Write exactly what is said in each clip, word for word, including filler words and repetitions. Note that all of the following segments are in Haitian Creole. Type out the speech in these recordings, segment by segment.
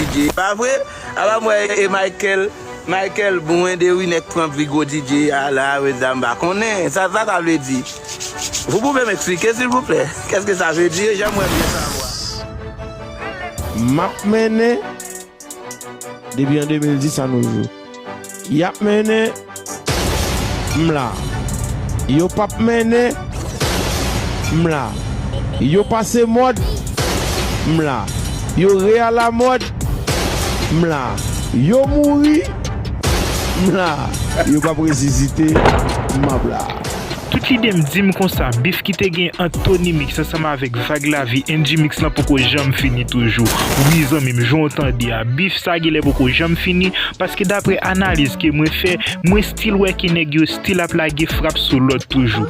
DJ. Pa vre? Apa m wè e Michael, Michael Brun de Winèk pran pi gwo DJ a la, wè sa m pa konnen. Sa, sa, sa vle di? Vous pouvez m'expliquer, s'il vous plaît? Qu'est-ce que ça veut dire? J'aimerais bien savoir. M ap mennen depi an de mil dis a nos jours. Y ap mennen, m la. Yo p ap mennen, m la. Yo pase mòd, m la. Yo re alamòd, m la. Yo mouri, m la. Yo p ap resisite, m ap la. Tout lide m di m konsa, bif ki te gen ant Tony Mix ansanm avèk Vag Lavi, N G Mix lan poko janm fini toujou. Wi zanmi m, jan w tande a, bif sa genlè poko janm fini, paske daprè analiz ke mwen fè, mwen still wè ke nèg yo still ap lage frap sou lòt toujou.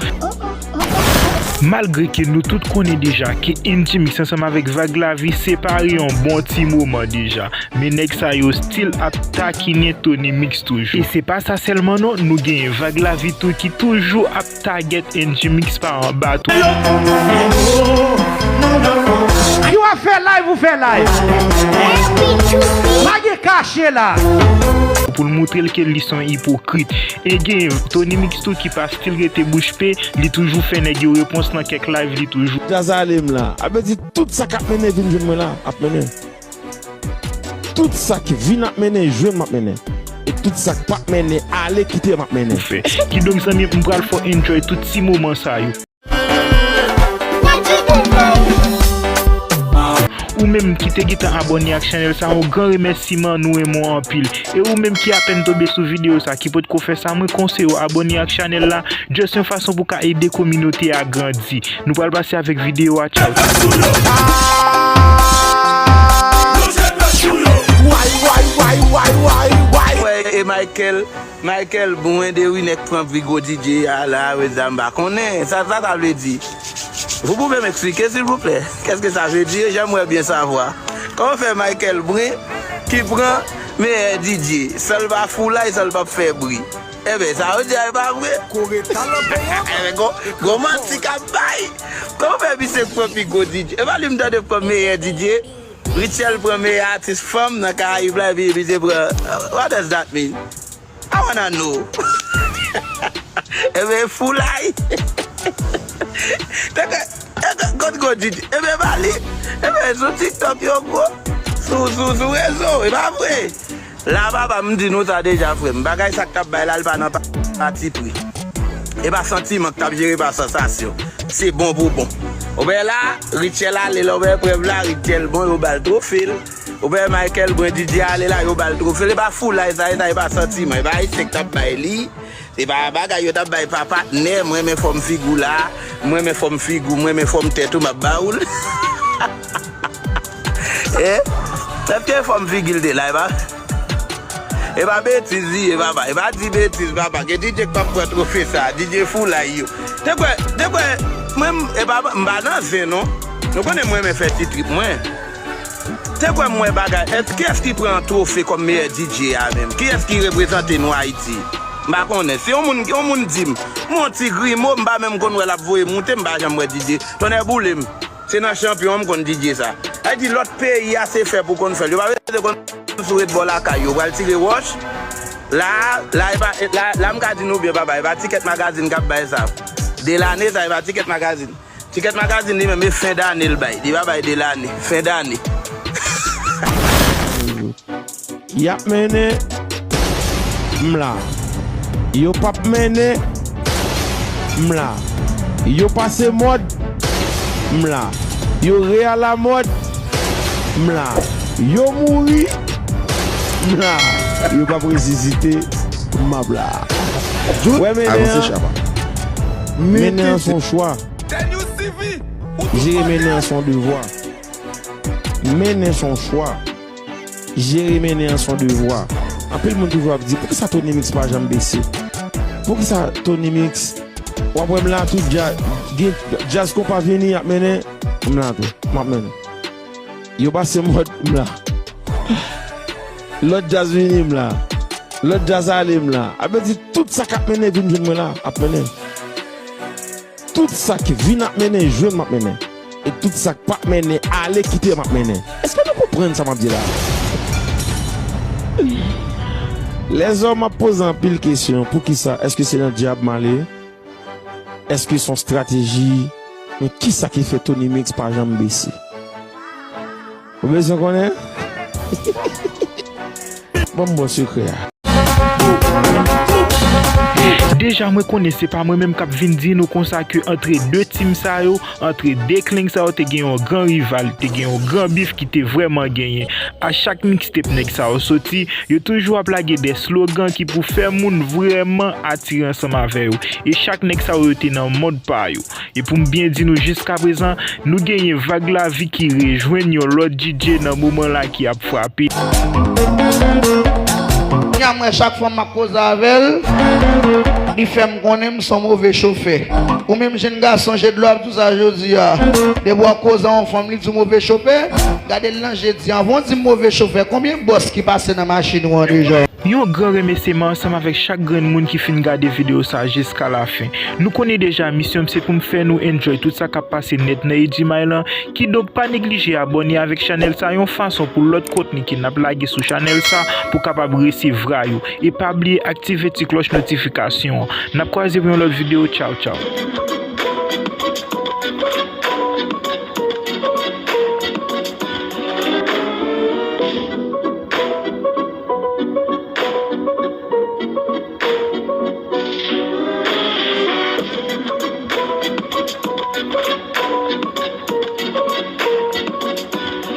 Malgre ke nou tout konnen deja ke N G Mix ansanm avèk Vag Lavi separe yon bon ti moman deja, men nèg sa yo still ap takinen Tony Mix toujou. E se pa sa sèlman non, nou genyen Vag Lavi tou ki toujou ap target N G Mix pa anba tou. Si w ap fè live, ou fè live. Pa gen kache la. Pou l moutre l ke li se yon ipokrit. E gen Tony Mix tou ki pa still rete bouch pe, li toujou fè nèg yo repons nan kèk live li toujou. Djaz ale m la. A vle di tout sa k ap mennen vin jwenn mwen la, ap mennen. Tout sa k vin ap mennen, jwenn m ap mennen. E tout sa k p ap mennen, ale kite m ap mennen. Fè. Kidonk zanmi m, m pral fè w enjoy tout ti moman sa yo. Ou menm ki te gentan abòne ak chanèl sa, yon gran remèsiman, nou renmen w anpil. E ou menm ki apèn tonbe sou videyo sa, ki potko fè sa, mwen konseye w abòne ak chanèl la, just yon fason pou ka ede kominote a grandi. Nou pral pase avèk videyo a, tchaw. Wè e Michael, Michael Brun de Winèk pran pi gwo DJ a la, wè sa m pa konnen. Sa, sa, sa vle di? Vous pouvez m'expliquer, s'il vous plaît? Qu'est-ce que ça veut dire? J'aimerais bien savoir. Kòman fè Michael Brun ki pran meyè DJ, san l pa foulay, san l p ap fè bri? Enben, sa yo di a, e pa vre? Enben, gon, gon manti k ap bay. Kòman fè misye k pran pi gwo DJ? E pa li m tande pran meyè DJ? Rutshelle pran meyè atis fanm nan Karayib la, epi misye pran, what does that mean? I wanna know. Enben, foulay. Te kwè, te kwè, kot gwo DJ? Enben, e pa li. Enben, sou TikTok yo gwo. Sou, sou, sou rezo, e pa vre. La, papa, m di nou sa deja, frè m. Bagay sa k t ap bay la, l pa nan pa, patipri. E pa santiman k t ap jere, pa sansasyon. Se bon pou bon. Ou wè la, Rutshelle ale la, ou wè eprèv la, Rutshelle bon, yo ba l twofe l. Ou wè Michael Brun DJ ale la, yo ba l twofe l. E pa foulay sa, e sa, e pa santiman. E pa ayisyen k t ap bay li. Se pa bagay yo t ap bay pa patnè, m renmen fòm figi w la, m renmen fòm figi w, m renmen fòm tèt ou, m ap ba ou l. Eh? Èske fòm figi l te la, e pa? E pa betiz li ye, papa. E pa di betiz, papa. Gen DJ k p ap pran twofe sa, DJ foulay yo. Te kwè, te kwè, mwen, m, e pa, m pa nan zen, non. Nou konnen mwen renmen fè ti trip mwen. Te kwè m wè bagay. Èske, kiyès ki pran twofe kòm meyè DJ a menm? Kiyès ki reprezante nou Ayiti? M pa konnen. Si yon moun, yon moun di m, m yon ti grimo, m pa menm konn wè l ap voye moute, m pa janm wè DJ. Tonnè boule m. Se nan chanpyon an m konn DJ sa. Sa vle di lòt peyi a se fè pou konn fè l. Yo pa bezwen konn sou ret bò lakay yo. Yo pral tire wòch. La, la, e pa, la, la m ka di nou byen, papa, e pa Tikèt Magazine k ap bay sa. Delane sa, e pa Tikèt Magazine. Tikèt Magazine li menm, e fen dane l bay. Li pa bay Delane. Fen dane. Y ap mennen, m la. Yo p ap mennen, m la. Yo pase mòd, m la. Yo re alamòd, m la. Yo mouri, m la. Yo p ap resisite, m ap la. Wè mennen an, mennen an se yon chwa. Jere mennen an se yon devwa. Mennen se yon chwa. Jere mennen an se yon devwa. Anpil moun toujou ap di, poukisa Tony Mix pa janm bese? Poukisa Tony Mix? W ap wè m la tout djaz, gen djaz konpa vini, y ap mennen, m la tou. M ap mennen. Yo pase mòd, m la. Lòt djaz vini, m la. Lòt djaz ale, m la. A vle di tout sa k ap mennen vin jwenn mwen la, ap mennen. Tout sa k vin ap mennen, jwenn m ap mennen. E tout sa k p ap mennen, ale kite m ap mennen. Èske nou konprann sa m ap di la? Lèzòm ap poze anpil kesyon. Poukisa? Èske se nan dyab m ale? Èske se yon estrateji? Men kisa ki fè Tony Mix pa janm bese? Ou bezwen konnen? Ban m bon sekrè a. Deja mwen konnen se pa mwen menm k ap vin di nou konsa ke antre de team sa yo, antre de klenk sa yo te gen yon gran rival, te gen yon gran bif ki te vrèman genyen. A chak mixtape nèg sa yo soti, yo toujou ap lage de slogan ki pou fè moun vrèman atire ansanm avè yo. E chak nèg sa yo, yo te nan mond pa yo. E pou m byen di nou jiskaprezan, nou genyen Vag Lavi ki rejwenn yon lòt DJ nan moman la ki ap frape. Kounya m wè chak fwa m ap koze avè l, li fè m konnen m s on move chofè. Ou menm jenn gason, je dlo ap di w sa jodi a. Depi w ap koze a yon fanm, li di w move chofè. Gade l nan je, di anvan w di m move chofè, konbyen bòs ki pase nan machin ou an deja? Yon gran remèsyeman ansanm avèk chak grenn moun ki fin gade videyo sa jiska lafen. Nou konnen deja misyon m se pou m fè nou enjoy tout sa k ap pase nèt nan Edimay lan, kidonk pa neglije abòne avèk chanèl sa yon fason pou lòt kontni ke n ap lage sou chanèl sa pou kapab resevwa yo. E pa bliye aktive ti klòch notifikasyon an. N ap kwaze pou yon lòt videyo, tchaw tchaw.